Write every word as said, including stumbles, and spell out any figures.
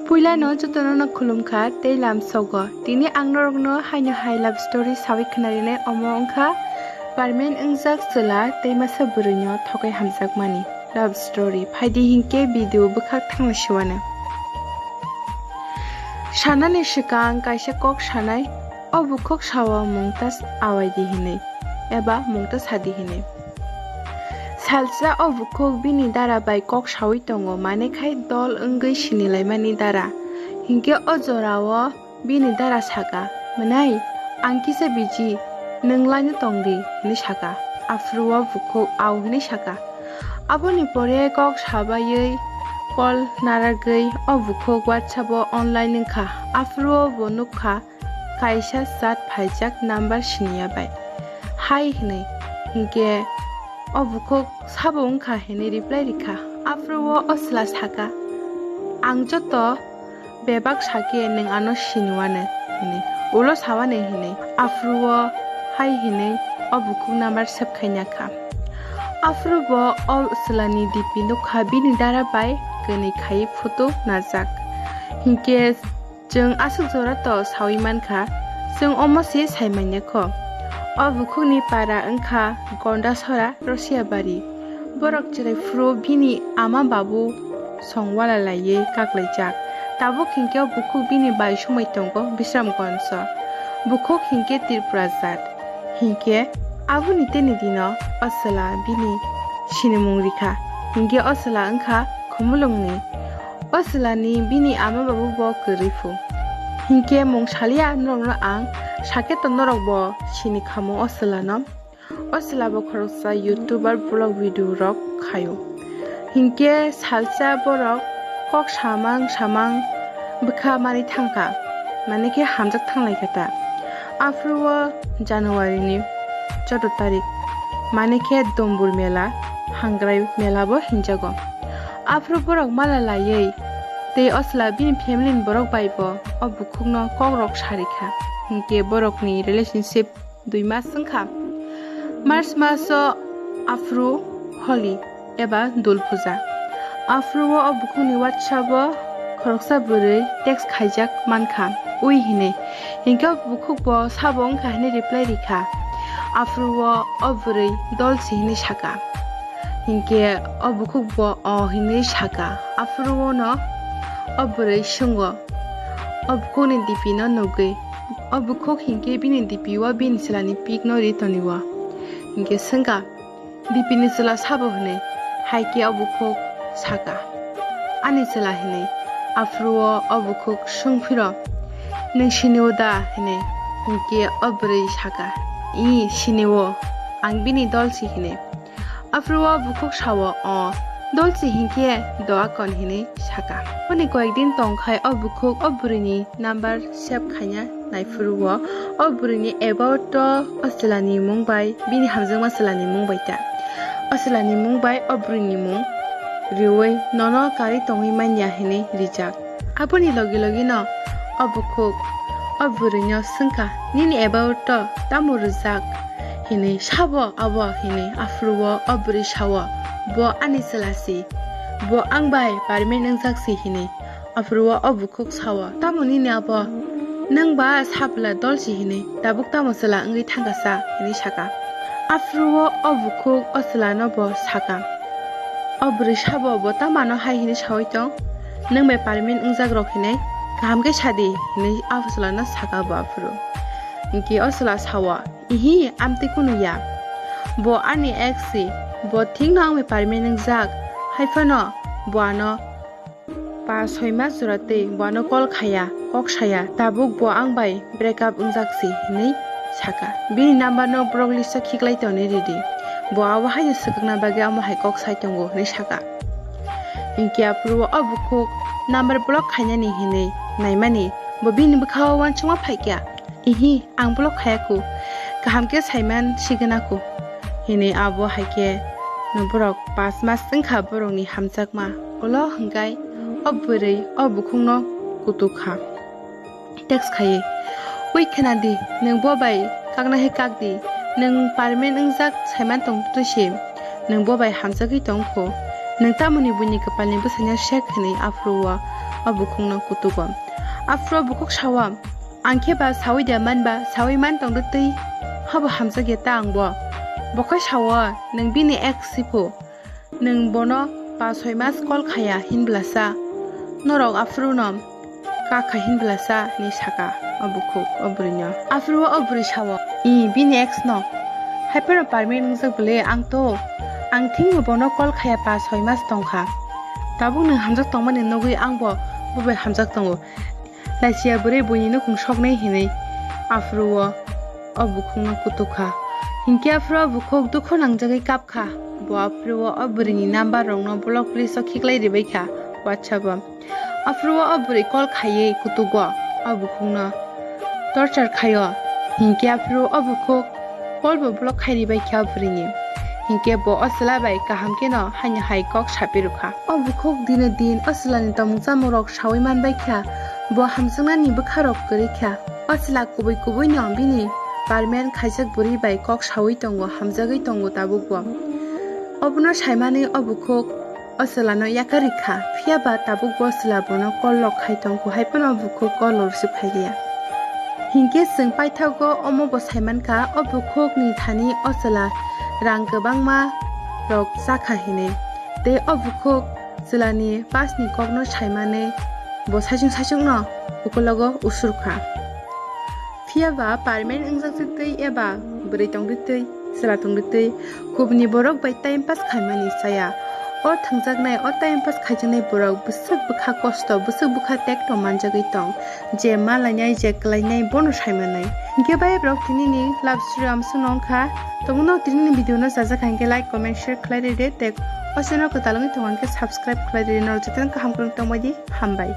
Puilano jotono no khulumkha tei lamsogo. Tini ang norokno haino hai love story sawi khnarinai, omo wngkha permanent wngjak chwla tei masa bwrwino thokwi hamjakmani love story. Phaidi hinkhe video bwkhak thangna siwano. Sanani swkang kaisa kok sanai, o bukhuk sao mungta awaidi hinwi eba mungta sadi hinwi. Salsa o bukhuk bini dara bai kok sawi tongo, mane khai dol wngwi sinilaimani dara. Hinkhe o jorao bini dara saka, "Mwnai, ang kisa biji, nwng laino tong di," hinwi saka. Aphuru o bukhuk "Au," hinwi saka. Aboni pore kok sabaiwi kol naragwi o bukhuk WhatsApp o online wngkha. Aphuru o bo nukha kaisa chat phaijak number siniya bai. "Hai," hinwi. Hinkhe o bukhuk "Sabo wngkha?" hinwi reply rikha. Aphuru o o chwla saka, "Ang joto bebak sakhe nwng ano siniwano," hinwi. "Ulo sawani?" hinwi. Aphuru o "Hai," hinwi o bukhuk number save khaina kha. Aphuru bo o chwlani D P nukha bini dara bai kwnwi khai photo najak. Hinkhe chwng aswk jora to sawi mankha, chwng omo se sai manya kho. O bukhukni para wngkha Gondasora Rosiabari. Borok chwrai phuru bini ama babu songwala laiwi kaklaijak. Tabuk hinkhe o bukhuk bini bai sumui tongo Bisramgonjo. Bukhuk hinkhe Tripura jat. Hinkhe aboni teni dino o chwla bini sinimung rikha. Hinkhe o chwla wngkha Khumulungni. O chwlani bini ama babu bo kwrwi phu. Hinkhe mung saliya norokno ang, sakhe to norok bo sini khamu o chwlano. O chwla bo khoroksa YouTuber vlog video rok khaio. Hinkhe salsa borok kok samang samang bwkha mari thangkha, mane khe hamjak thanglaikha ta. Aphuru o January ni choudo tarik, mane khe Dombur Mela, Hangrai Mela bo hinjago. Aphuru borok mala laiwi tei o chwla bini family ni borok bai bo o bukhukno kok rok sarikha, hinkhe borokni relationship dui mas wngkha. March maso aphuru Holi eba Dul Puja. Aphuru o bukhukni WhatsApp o khoroksa bwrwi text khaijak mankha, "Ui," hinwi. Hinkhe o bukhuk bo sabo wngkha hinwi reply rikha. Aphuru o o bwrwi dol si hinwi saka. Hinkhe o bukhuk bo "O," hinwi saka. Aphuru o no o bwrwi swngo, o bukhukni D P no nugwi. O bukhuk hinkhe bini D P o bini chwlani pic no ri tonwi o. Hinkhe swngkha, "D P ni chwla sabo?" hinwi. Haikhe o bukhuk saka, "Ani chwla," hinwi. Aphuru o o bukhuk swngphiro, "Nwng sini o da?" hinwi. Hinkhe o bwrwi saka, "Ih, sini o, ang bini dol si," hinwi. Aphuru o bukhuk sao, "O, dol si hinkhe doa kon," hinwi saka. Boni koyek din tongkhai o bukhuk o bwrwini number save khaina naiphuru o, o bwrwini about o o chwlani mung bai bini hamjakma chwlani mung bai ta. O chwlani mung bai o bwrwini mung riui nono karwi tongwi manya hinwi rijak. Aboni logi logi no o bukhuk o bwrwino swngkha, "Nini about o tamo rwjak?" hinwi. "Sabo abo," hinwi. Aphuru o o bwrwi sao, "Bo ani chwla si, bo ang bai permanent wngjak si," hinwi. Aphuru o o bukhuk sao, "Tamo nini abo? Nwng ba sapla dol si hinwi, tabuk tamo chwla wngwi thangkha sa?" hinwi saka. Aphuru o o bukhuk o chwlano bo saka, "O bwrwi sabo bo tamano hai hinwi saui tong? Nwng bai permanent wngjak rok hinwi kaham khe sadi," hinwi o chwlano saka bo aphuru. Hinkhe o chwla sao, "Ihi, amtwi kunu ya. Bo ani ex si, bo thikno ang bai permanent wngjak, hai phano bo ano pa soi mas jora tei bo ano call khaya, kok saya, tabuk bo ang bai break up wngjak si," hinwi saka. Bini number no block list o khiklai tonwi ridi. Bo abo haino swkakna bagwi amo hai kok sai tongo hinwi saka. Hinkhe aphuru o bukhuk number block khainani hinwi naimani, bo bini bwkhao uansukma phaikha. "Ihi, ang block khayakhu, kaham khe saiman sigwnaku," hinwi abo hai khe no borok pas mas wngkha borokni hamjakma. Ulo hwnkhe o bwrwi o bukhukno kutuk kha, text khaiwi, "Ui khwnadi, nwng bo bai kakna hai kakdi, nwng permanent wngjak saiman tongtwi se, nwng bo bai hamjagwi tongkho, Nwng tamoni buini kwpalni bwsaino sek hwnwi aphuru o bukhukno kutugo. Aphuru o bukhuk sao, "Ang khe ba saui da man ba, saui man tongdi twi, habo hamjakya ta ang bo." Bo khe sao, "Nwng bini ex si phu, nwng bono pa soi mas call khaya hinbwlasa, norok aphuruno kha kha hinbwlasa," hinwi saka o bukhuk o bwrwino. Aphuru o bwrwi sao, "I, bini ex no. Haiphano permanent wngjak bwle ang to, ang thwngno bono call khaya pa soi mas tongkha. Tabuk nwng hamjak tongmani nugwi ang bo bo bai hamjak tongo. Lachiya bwrwi buini nukhung soknai," hinwi aphuru o o bukhukno kutukha. Hinkhe aphuru o bukhuk dukhu nangjagwi kapkha. Bo aphuru o o bwrwini number rokno block list o khiklai ribaikha WhatsApp o. Aphuru o o bwrwi call khaiwi kutugo o bukhukno torture khaio. Hinkhe aphuru o bukhuk call bo block khai ribaikha o bwrwini. Hinkhe bo o chwla bai kaham kheno haino hai kok sapirwkha. O bukhuk dine din o chwlani tongmung chamungrok saui manbaikha, bo hamjaknani bwkharok kwrwikha. O chwla kubui kubuino bini permanent khaijak bwrwi bai kok saui tongo, hamjagwi tongo tabukbo. Obono saimani o bukhuk o chwlano yakarwi kha, phiya ba tabukbo o chwla bono call lok khai tongkhu, haiphano o bukhuk call receive khai liya. Hinkhe chwng paithago omo bo saimankha, o bukhukni thani o chwla rang kwbangma rok chakha hinwi, tei o bukhuk chwlani pasni kokno saimanwi bo saichung saichungno ukulogo usurkha. Phiya ba permanent wngjak twi eba bwrwi tongdi twi, chwla tongdi twi, kubuni borok bai time pass khaimani chaya. O thwngjaknai, o time pass khaijaknai borok bwswk bwkha kosto, bwswk bwkha tekto manjagwi tong, je malainai, je kwlainai, bono saimanai. Hinkhe bai borok tinini love story amswkno wngkha. Tongno tinini video no chajak hinkhe like, comment, share khlai ride, tei o channel kwtal wngwi tongo hinkhe subscribe khlai ride, norok jotono kaham kwrwng tongbaidi, hambai.